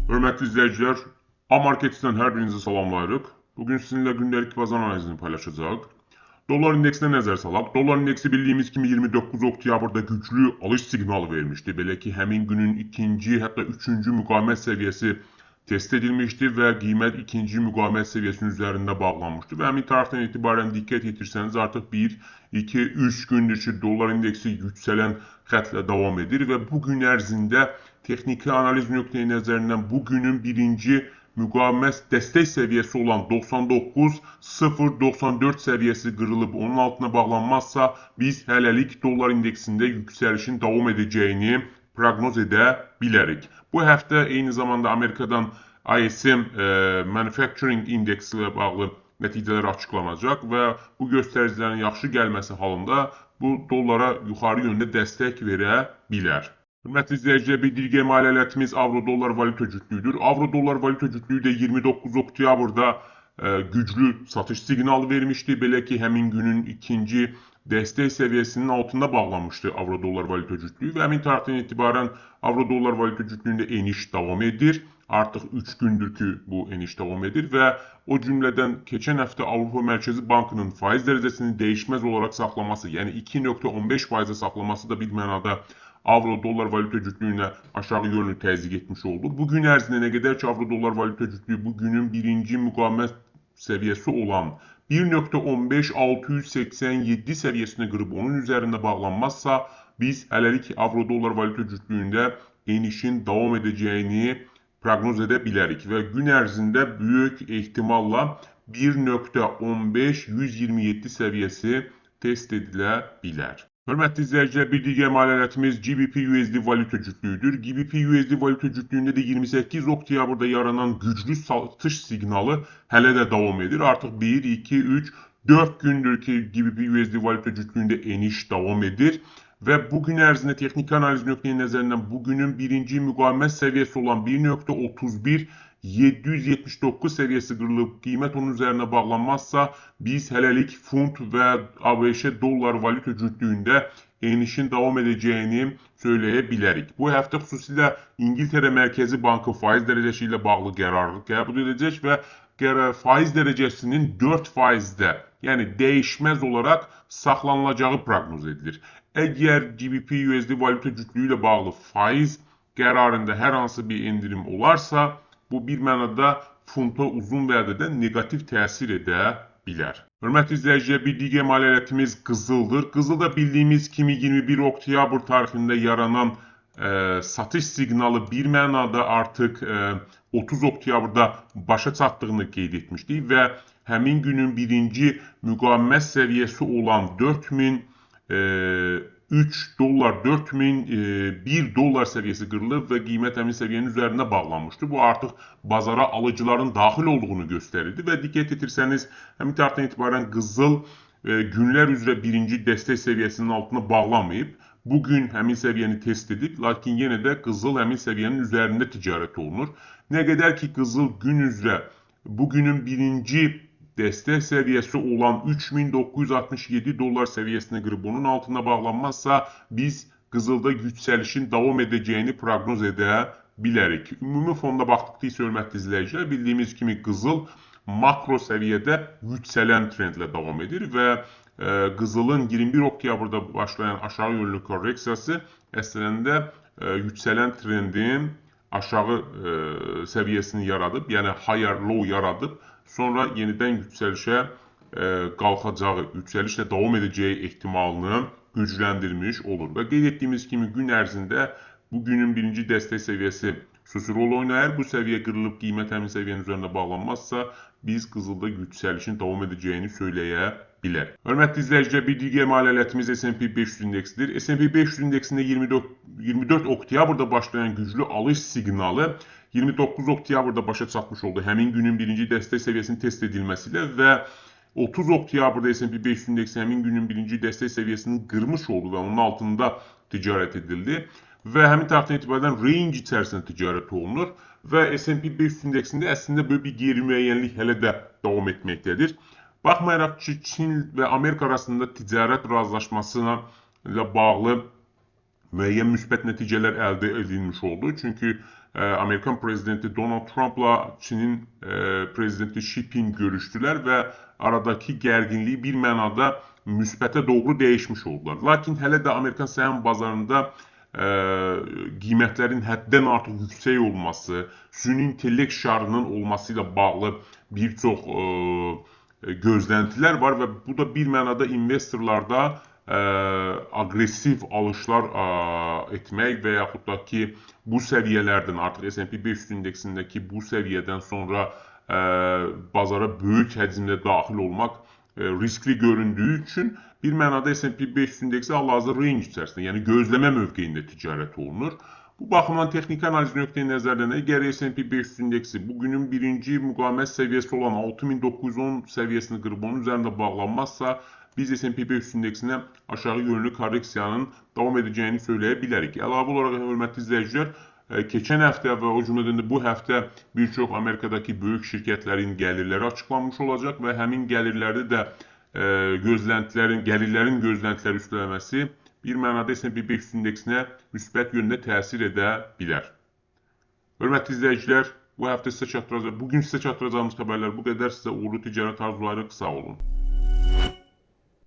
Hörmətli izləyicilər, A-Markets'dən hər birinizi salamlayırıq. Bugün sizinlə gündəlik bazar analizini paylaşacağıq. Dolar indeksinə nəzər salaq. Dolar indeksi bildiyimiz kimi 29 oktyabrda güclü alış siqnalı vermişdi. Belə ki, həmin günün ikinci, hətta üçüncü müqavimət səviyyəsi test edilmişdi və qiymət ikinci müqavimət səviyyəsinin üzərində bağlanmışdı. Və həmin tarixdən etibarən diqqət yetirsəniz artıq 1, 2, 3 gündür ki, dollar indeksi yüksələn xətlə davam edir və bu gün ərzində texniki analiz nöqteyi nəzərindən bu günün birinci müqavimət dəstək səviyyəsi olan 99.094 səviyyəsi qırılıb onun altına bağlanmazsa, biz hələlik dollar indeksində yüksəlişin davam edəcəyini proqnoz edə bilərik. Bu həftə eyni zamanda Amerikadan ISM Manufacturing Index ilə bağlı nəticələr açıqlanacaq və bu göstəricilərin yaxşı gəlməsi halında bu dollara yuxarı yöndə dəstək verə bilər. Hörmətli izləyicilər, bir digər maliyyə alətimiz avro-dollar valyuta cütlüyüdür. Avro-dollar valyuta cütlüyü də 29 oktyabrda güclü satış siqnalı vermişdi. Belə ki, həmin günün ikinci dəstək səviyyəsinin altında bağlanmışdı avro-dollar valyuta cütlüyü və həmin tarixdən etibarən avro-dollar valyuta cütlüyündə eniş davam edir. Artıq 3 gündür ki, bu eniş davam edir və o cümlədən keçən həftə Avropa Mərkəzi Bankının faiz dərəcəsini dəyişməz olaraq saxlaması, yəni 2,15%-ə saxlaması da bir mənada avro-dollar valyuta cütlüyünə aşağı yönlü təzyiq etmiş oldu. Bu gün ərzində nə qədər ki, avro-dollar valyuta cütlüyü bu günün birinci müqavimət səviyyəsi olan 1,15687 səviyyəsini qırıb onun üzərində bağlanmazsa, biz hələlik avro-dollar valyuta cütlüyündə enişin davam edəcəyini proqnoz edə bilərik və gün ərzində böyük ehtimalla 1,15127 səviyyəsi test edilə bilər. Hörmətli izləyicilər, bir digər maliyyə alətimiz GBP-USD valyuta cütlüyüdür. GBP-USD valyuta cütlüyündə də 28 oktyabrda yaranan güclü satış siqnalı hələ də davam edir. Artıq 1, 2, 3, 4 gündür ki, GBP-USD valyuta cütlüyündə eniş davam edir. Və bu gün ərzində texniki analiz nöqteyi nəzərindən bugünün birinci müqavimət səviyyəsi olan 1,31779 səviyyəsi qırılıb, qiymət onun üzərinə bağlanmazsa, biz hələlik funt və ABŞ dollar valyuta cütlüyündə enişin davam edəcəyini söyləyə bilərik. Bu həftə xüsusilə İngiltərə Mərkəzi Bankı faiz dərəcəsi ilə bağlı qərar qəbul edəcək və faiz dərəcəsinin 4%-də, yəni dəyişməz olaraq saxlanılacağı proqnoz edilir. Əgər GBP-USD valyuta cütlüyü ilə bağlı faiz qərarında hər hansı bir endirim olarsa, bu bir mənada funta uzun vədədə neqativ təsir edə bilər. Hörmətli izləyicilər, bir digər maliyyə alətimiz qızıldır. Qızıl da bildiyimiz kimi 21 oktyabr tarixində yaranan satış siqnalı bir mənada artıq 30 oktyabrda başa çatdığını qeyd etmişdik və həmin günün birinci müqavimət səviyyəsi olan 4003 dollar, 4001 dollar səviyyəsi qırılıb və qiymət həmin səviyyənin üzərində bağlanmışdı. Bu artıq bazara alıcıların daxil olduğunu göstərirdi və diqqət etirsəniz, həmin tarixdən etibarən qızıl günlər üzrə birinci dəstək səviyyəsinin altına bağlanmayıb. Bugün həmin səviyyəni test edib, lakin yenə də qızıl həmin səviyyənin üzərində ticarət olunur. Nə qədər ki, qızıl gün üzrə bugünün birinci dəstək səviyyəsi olan 3967 dollar səviyyəsini qırıb onun altına bağlanmazsa, biz qızılda yüksəlişin davam edəcəyini proqnoz edə bilərik. Ümumi fonda baxdıqda isə, hörmətli izləyicilər, bildiyimiz kimi qızıl makro səviyyədə yüksələn trendlə davam edir və qızılın 21 oktyabrda başlayan aşağı yönlü korreksiyası əslində yüksələn trendin aşağı səviyyəsini yaradıb, yəni higher low yaradıb, sonra yenidən yüksəlişə qalxacağı, yüksəlişlə davam edəcəyi ehtimalını gücləndirmiş olur. Və qeyd etdiyimiz kimi gün ərzində bugünün birinci dəstək səviyyəsi xüsusi rol oynayır. Bu səviyyə qırılıb qiymət həmin səviyyənin üzərində bağlanmazsa, biz qızılda yüksəlişin davam edəcəyini söyləyə bilərik. Hörmətli izləyicilər, bir digər maliyyə alətimiz S&P 500 indeksidir. S&P 500 indeksində 24 oktyabrda başlayan güclü alış siqnalı 29 oktyabrda başa çatmış oldu. Həmin günün birinci dəstək səviyyəsinin test edilməsi ilə və 30 oktyabrda S&P 500 indeksi həmin günün birinci dəstək səviyyəsini qırmış oldu və onun altında ticarət edildi. Və həmin tarixdən etibarən range içərisində ticarət olunur və S&P 500 indeksində əslində böyük bir qeyri-müəyyənlik hələ də davam etməkdədir. Baxmayaraq ki, Çin və Amerika arasında ticarət razılaşmasına ilə bağlı müəyyən müsbət nəticələr əldə edilmiş oldu. Çünki Amerikan prezidenti Donald Trumpla Çinin prezidenti Xi Jinping görüşdülər və aradakı gərginliyi bir mənada müsbətə doğru dəyişmiş oldular. Lakin hələ də Amerikan səhəm bazarında qiymətlərin həddən artıq yüksək olması, süni intellekt şarının olması ilə bağlı bir çox gözləntilər var və bu da bir mənada investorlarda aqressiv alışlar etmək və yaxud da ki, bu səviyyələrdən artıq S&P 500 indeksindəki bu səviyyədən sonra bazara böyük həcmdə daxil olmaq riskli göründüyü üçün bir mənada S&P 500 indeksi hal-hazırda range içərisində, yəni gözləmə mövqeyində ticarət olunur. Bu baxımdan texniki analiz nöqteyi nəzərdən əgər S&P 500 indeksi bugünün birinci müqavimət səviyyəsi olan 6910 səviyyəsini qırıb onun üzərində bağlanmazsa, biz S&P 500 indeksinə aşağı yönlü korreksiyanın davam edəcəyini söyləyə bilərik. Əlavə olaraq, hörmətli izləyicilər, keçən həftə və o cümlədən də bu həftə bir çox Amerikadakı böyük şirkətlərin gəlirləri açıqlanmış olacaq və həmin gəlirlərdə də gəlirlərin gözləntiləri üstələməsi bir mənada S&P 500 indeksinə müsbət yöndə təsir edə bilər. Hörmətli izləyicilər, bu həftə sizə çatdıracaq, bugün sizə çatdıracağımız xəbərlər bu qədər. Sizə uğurlu ticarət arzulayırıq. Sağ olun.